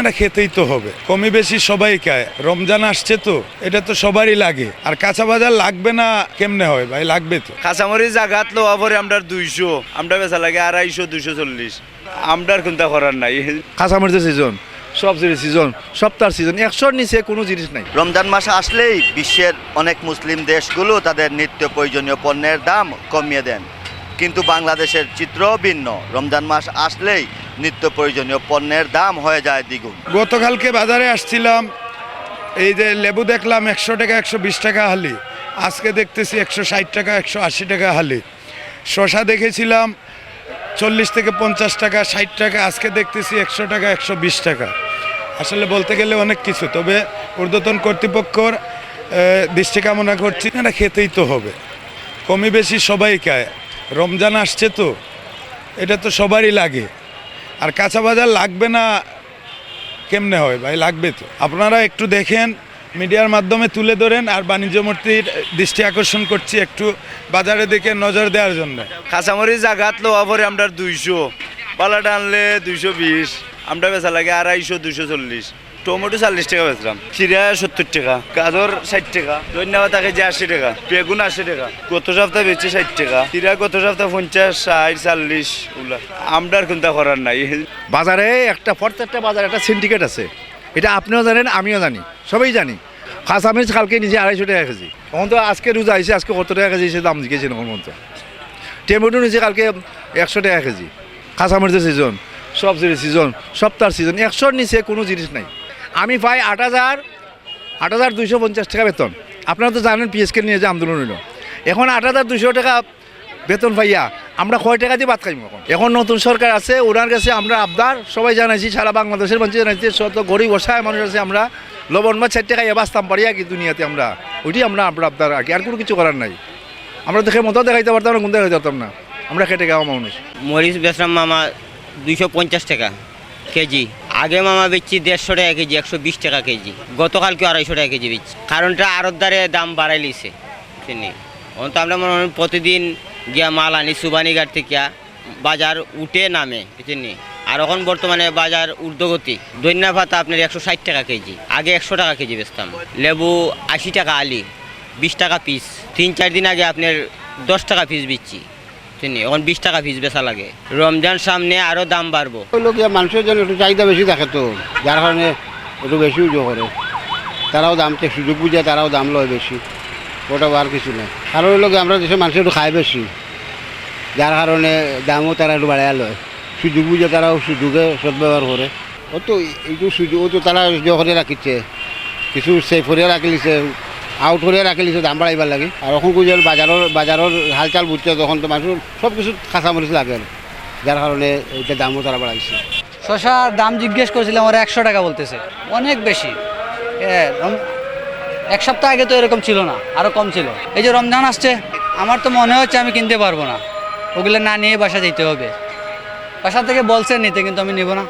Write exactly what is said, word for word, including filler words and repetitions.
এটা খেতেই তো হবে, কমই বেশি সবাই খায়। রমজান আসছে তো, এটা তো সবারই লাগে। আর কাঁচা বাজার লাগবে না কেমনে হয় ভাই? লাগবে তো। কাঁচামরিচ জাগাত লওয়া পড়ে আমরার দুইশো, আমরা বেচা লাগে আড়াইশো, দুইশো চল্লিশ। আমরার কুন্তা করার নাই। কাঁচামরিচের সিজন, সবজির সিজন, সপ্তাহর সিজন, একশোর নিচে কোনো জিনিস নাই। রমজান মাস আসলেই বিশ্বের অনেক মুসলিম দেশগুলো তাদের নিত্য প্রয়োজনীয় পণ্যের দাম কমিয়ে দেন, কিন্তু বাংলাদেশের চিত্র ভিন্ন। রমজান মাস আসলেই নিত্য প্রয়োজনীয় পণ্যের দাম হয়ে যায় দ্বিগুণ। গতকালকে বাজারে আসছিলাম, এই যে লেবু দেখলাম একশো টাকা, একশো বিশ টাকা হালি, আজকে দেখতেছি একশো ষাট টাকা, একশো আশি টাকা হালি। শসা দেখেছিলাম চল্লিশ থেকে পঞ্চাশ টাকা, ষাট টাকা, আজকে দেখতেছি একশো টাকা, একশো বিশ টাকা। আসলে বলতে গেলে অনেক কিছু, তবে ঊর্ধ্বতন কর্তৃপক্ষর, এ, দৃষ্টি কামনা করছি। এটা খেতেই তো হবে, কমই বেশি সবাই খায়। রমজান আসছে তো, এটা তো সবারই লাগে। আর কাঁচা বাজার লাগবে না কেমনে হয় ভাই? লাগবে তো। আপনারা একটু দেখেন, মিডিয়ার মাধ্যমে তুলে ধরেন, আর বাণিজ্য মন্ত্রীর দৃষ্টি আকর্ষণ করছি একটু বাজারের দিকে নজর দেওয়ার জন্য। কাঁচামরিচ জাগাত লওয়া পড়ে আমরার দুইশো, বালাটা আনলে দুইশো বিশ, আমরা বেচা লাগে আড়াইশো, দুইশো চল্লিশ। টমেটো চল্লিশ টাকা বেচলাম, চিরা সত্তর টাকা, গাজর ষাট টাকা, ধনিয়া পাতা কেজি আশি টাকা, বেগুন আশি টাকা, গত সপ্তাহে বেচছি ষাট টাকা, চিরা গত সপ্তাহে পঞ্চাশ, ষাট, চল্লিশ, ওগুলা। আমরার কুন্তা করার নাই। বাজারে একটা, প্রত্যেকটা বাজারে একটা সিন্ডিকেট আছে, এটা আপনিও জানেন, আমিও জানি, সবাই জানি। কাঁচামরিচ কালকে নিচে আড়াইশো টাকা কেজি, এখন তো আজকে রোজা আইছে, আজকে কত টাকা কেজি সে দাম জিজ্ঞেস এখন পর্যন্ত। টমেটো নিচে কালকে একশো টাকা কেজি। কাঁচামরিচের সিজন, সবজির সিজন, সপ্তাহর সিজন, একশোর নিচে কোনো জিনিস নাই। আমি পাই আট হাজার, আট হাজার দুইশো পঞ্চাশ টাকা বেতন। আপনারা তো জানেন, পিএসকে নিয়ে যে আন্দোলন হইল, এখন আট হাজার দুইশো টাকা বেতন পাইয়া আমরা কয় টাকা দিয়ে ভাত খাইমু? এখন, এখন নতুন সরকার আছে, ওনার কাছে আমরা আবদার সবাই জানাইছি, সারা বাংলাদেশের মানুষ জানাইছে, শত গরিব অসহায় মানুষ আছে, আমরা লবণ বা চার টাকা ইয়ে বাঁচতাম পারি আর কি দুনিয়াতে। আমরা ওইটাই আমরা, আমরা আবদার আর কি, আর কোনো কিছু করার নাই। আমরা তো খেয়ে মতো দেখাইতে পারতাম না, গুণ দেখাইতে পারতাম না, আমরা খেটে খাওয়া মানুষ। মরিচ বেচলাম মামা দুইশো পঞ্চাশ টাকা কেজি, আগে মামা বেচছি দেড়শো টাকা কেজি, একশো বিশ টাকা কেজি, গতকালকে আড়াইশো টাকা কেজি বেচছি। কারণটা আড়তদারে দাম বাড়াই লিছে, বুঝছেন নি? এখন তো আমরা মনে হয় প্রতিদিন গিয়া মাল আনি সুবানীঘাট থেকে, বাজার উঠে নামে, বুঝছেন নি? আর এখন বর্তমানে বাজার ঊর্ধ্বগতি। ধনিয়া পাতা আপনার একশো ষাট টাকা কেজি, আগে একশো টাকা কেজি বেচতাম। লেবু আশি টাকা আলি, বিশ টাকা পিস। তিন চার দিন আগে আপনার দশ টাকা পিস বেচছি, বুঝছেন নি? এখন বিশ টাকা পিস বেচা লাগে। রমজান সামনে, আরও দাম বাড়বো। হইলো কি, মানুষের জন্য একটু চাহিদা বেশি থাকে তো, যার কারণে একটু বেশি উজু করে। তারাও দাম, তে সুযোগ বুঝে তারাও দাম লয় বেশি, ওটা আর কিছু না। কারণ হইলো কি, আমরা দেশের মানুষ একটু খায় বেশি, যার কারণে দামও তারা একটু বাড়াইয়া লয়। সুযোগ বুঝে তারাও সুযোগে সদ্ব্যবহার করে। ও তো এইটু সুযোগ, ও তো তারা ইয়ে করে রাখিছে, কিছু সেভ করে রাখিলিছে, আউট করে রাখিলিছে দাম বাড়াইবার লাগি। আর এখন বুঝে বাজারর, বাজারর হালচাল বুঝছে, তখন তো মানুষ সব কিছু কাঁচামরিচ লাগে, যার কারণে এটা দামও তারা বাড়াইছে। শসার দাম জিজ্ঞেস করছিলাম, ওরা একশো টাকা বলতেছে, অনেক বেশি। এ, রম-, এক সপ্তাহ আগে তো এরকম ছিল না, আরও কম ছিল। এই যে রমজান আসছে, আমার তো মনে হচ্ছে আমি কিনতে পারবো না, ওগুলো না নিয়ে বাসা যেতে হবে। বাসা থেকে বলছে নিতে, কিন্তু আমি নিব না।